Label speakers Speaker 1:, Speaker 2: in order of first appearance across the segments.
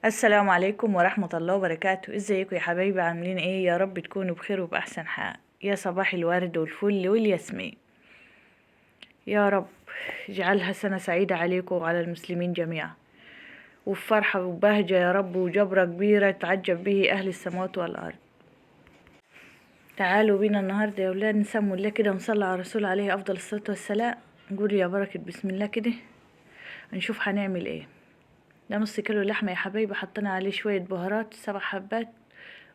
Speaker 1: السلام عليكم ورحمة الله وبركاته. ازيكم يا حبايبي؟ عاملين ايه؟ يا رب تكونوا بخير وبأحسن حال. يا صباح الورد والفل والياسمين، يا رب اجعلها سنة سعيدة عليكم وعلى المسلمين جميعا، وبفرحة وبهجة يا رب، وجبرة كبيرة تعجب به أهل السماوات والأرض. تعالوا بينا النهاردة يا ولاد نسموا الله كده ونصلي على الرسول عليه أفضل الصلاة والسلام. نقول يا بركة بسم الله كده، نشوف هنعمل ايه. ده نص كيلو لحمة يا حبايبي، حطينا عليه شوية بهارات 7 حبات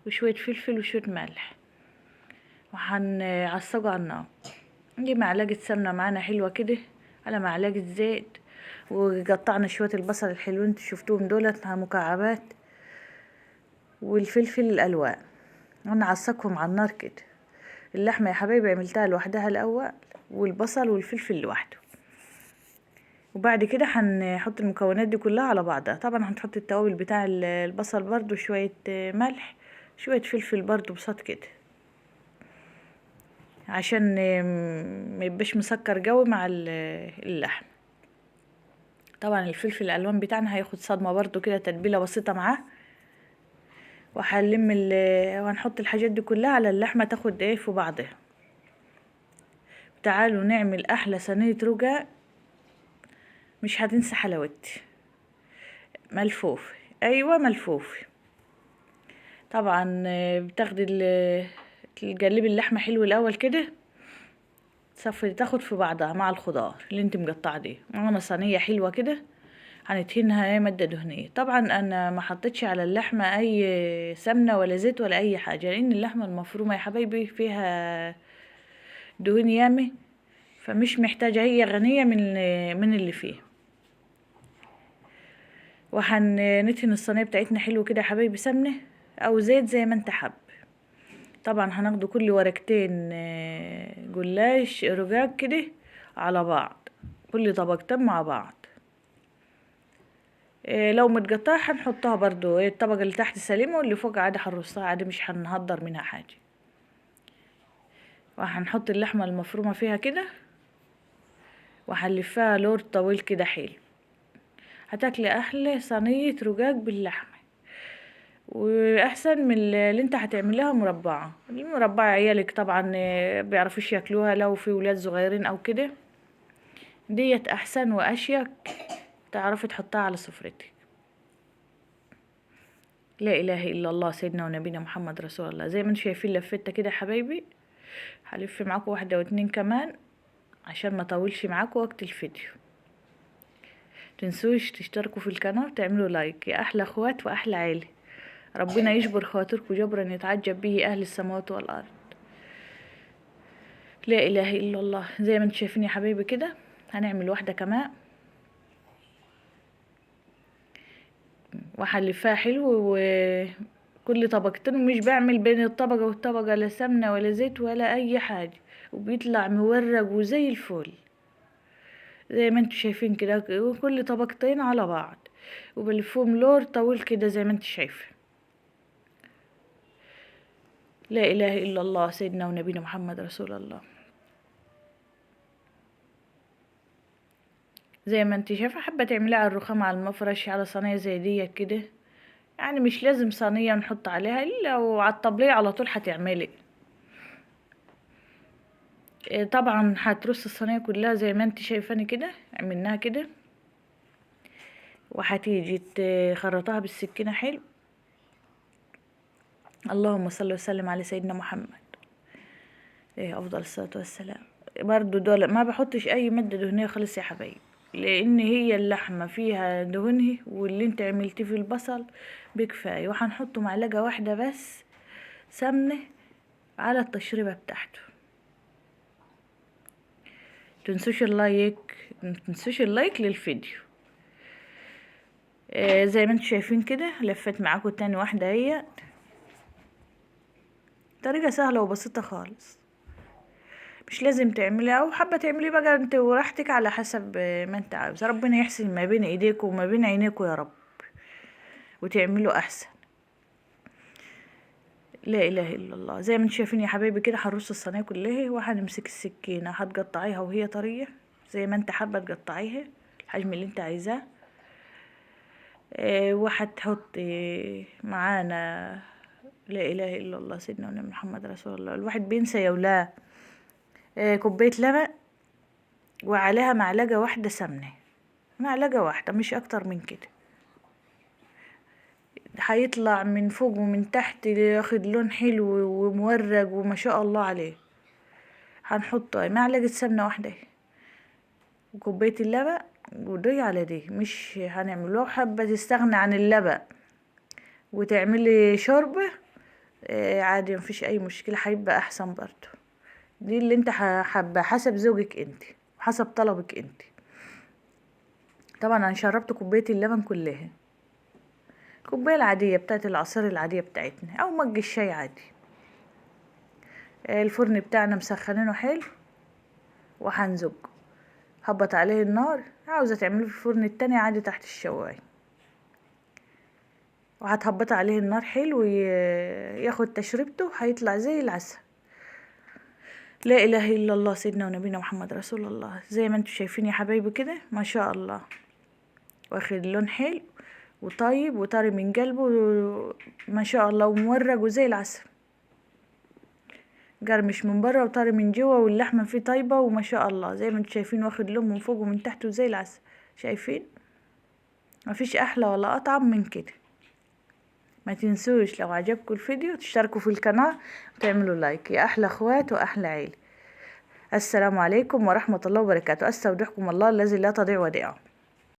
Speaker 1: وشوية فلفل وشوية ملح، وهنعصجه على النار. دي معلقة سمنة معانا حلوة كده على معلقة زيت، وقطعنا شوية البصل الحلوين انتوا شفتوهم دولت مكعبات، والفلفل الألوان، ونعصقهم على النار كده. اللحمة يا حبايبي عملتها لوحدها الأول، والبصل والفلفل لوحده، وبعد كده هنحط المكونات دي كلها على بعضها. طبعا هنحط التوابل بتاع البصل برضو، شوية ملح، شوية فلفل برضو بساط كده، عشان ما يبقاش مسكر قوي مع اللحم. طبعا الفلفل الالوان بتاعنا هياخد صدمة برضو كده، تتبيلة بسيطة معاه. وهنلم وهنحط الحاجات دي كلها على اللحمة تاخد ايه في بعضها. تعالوا نعمل احلى صينية رقاق مش هتنسى حلاوتي، ملفوف. ايوه ملفوف. طبعا بتاخدي تقلبي اللحمة حلو الاول كده، تصفي تاخد في بعضها مع الخضار اللي انت مقطعه دي. معانا صينية حلوة كده هندهنها مادة دهنية. طبعا انا ما حطيتش على اللحمة اي سمنه ولا زيت ولا اي حاجة، لان اللحمة المفرومه يا حبايبي فيها دهون يامي، فمش محتاجه، هي غنية من اللي فيه. وهندهن الصينية بتاعتنا حلو كده يا حبايبي سمنه او زيت زي ما انت حاب. طبعا هناخده كل ورقتين جلاش رقاق كده على بعض، كل طبقتين مع بعض. لو متقطعه هنحطها برضو، الطبقة اللي تحت سليمة واللي فوق عادي هنرصها عادي، مش هنهدر منها حاجة. وهنحط اللحمة المفرومه فيها كده، وهنلفها لور طويل كده حلو. هتاكلي احلى صينية رقاق باللحمه، واحسن من اللي انت هتعمليها مربعه. المربعه عيالك طبعا بيعرفوش ياكلوها، لو في ولاد صغيرين او كده، ديت احسن واشيك، تعرفي تحطها على سفرتك. لا اله الا الله سيدنا ونبينا محمد رسول الله. زي ما انتم شايفين لفتها كده يا حبايبي. هلف معاكم واحدة واتنين كمان عشان ما اطولش معاكم وقت الفيديو. تنسوش تشتركوا في القناة وتعملوا لايك يا احلى اخوات واحلى عيله. ربنا يجبر خاطركم جبرا يتعجب به اهل السماوات والارض. لا اله الا الله. زي ما انتم شايفين يا حبايبي كده هنعمل واحدة كمان، وهلفها حلو وكل طبقتين، ومش بعمل بين الطبقة والطبقة لا سمنه ولا زيت ولا اي حاجة، وبيطلع مورق وزي الفل زي ما انتم شايفين كده، وكل طبقتين على بعض، وبلفهم لور طويل كده زي ما انت شايفه. لا اله الا الله سيدنا ونبينا محمد رسول الله. زي ما انت شايفه، حابة تعمليها على الرخام، على المفرش، على صينية زي دي كده، يعني مش لازم صينية نحط عليها، الا وعلى الطبلية على طول هتعملي. طبعا هترص الصينية كلها زي ما انت شايفاني كده، عملناها كده، وهتيجي تخرطها بالسكينة حلو. اللهم صل وسلم على سيدنا محمد ايه افضل الصلاة والسلام. برضو دول ما بحطش اي مادة دهنية خالص يا حبايبي، لان هي اللحمة فيها دهنه، واللي انت عملتيه في البصل بكفايه. وهنحطه معلقه واحدة بس سمنه على التشريبه بتاعته. تنسوش ال like، متنسوش ال like للفيديو. زي ما انتم شايفين كده لفيت معاكم تاني واحدة اهي. طريقه سهلة وبسيطة خالص، مش لازم تعمليها، او حابة تعملي بقى انت وراحتك على حسب ما انت عاوزه. ربنا يحسن ما بين ايديكم وما بين عينيكم يا رب، وتعملوا احسن. لا اله الا الله. زي ما انتم شايفين يا حبايبي كده هنرص الصينية كلها، وهنمسك السكينة هتقطعيها وهي طرية زي ما انت حابة تقطعيها، الحجم اللي انت عايزاه. وهتحطي معانا لا اله الا الله سيدنا ونبي محمد رسول الله، الواحد بينسى يا ولا. كوباية لبن وعليها معلقة واحدة سمنة، معلقة واحدة مش اكتر من كده. هيطلع من فوق ومن تحت ياخد لون حلو ومورق وما شاء الله عليه. هنحط معلقة سمنة واحدة وكوباية اللبن ودي على دي، مش هنعمل. لو حابة تستغني عن اللبن وتعملي شوربة عادي مفيش اي مشكلة، هيبقى احسن برضو. دي اللي انت حابة حسب ذوقك انت حسب طلبك انت. طبعا انا شربت كوباية اللبن كلها، الكوباية العادية بتاعت العصير العادية بتاعتنا او مج الشاي عادي. الفرن بتاعنا مسخنينه حلو وهنزج، هبط عليه النار. عاوزة تعمليه في الفرن التاني عادي تحت الشواية، وهتهبط عليه النار حلو ياخد تشريبته، هيطلع زي العسل. لا اله الا الله سيدنا ونبينا محمد رسول الله. زي ما انتم شايفين يا حبايبي كده ما شاء الله، واخد لون حلو وطيب وطري من قلبه ما شاء الله، ومورق وزي العسل، قرمش من بره وطري من جوه، واللحمة فيه طيبة وما شاء الله. زي ما انتم شايفين واخد لون من فوق ومن تحت وزي العسل. شايفين؟ مفيش احلى ولا اطعم من كده. ما تنسوش لو عجبكم الفيديو تشتركوا في القناة وتعملوا لايك. يا احلى اخوات واحلى عيله. السلام عليكم ورحمة الله وبركاته. استودعكم الله الذي لا تضيع ودائعه.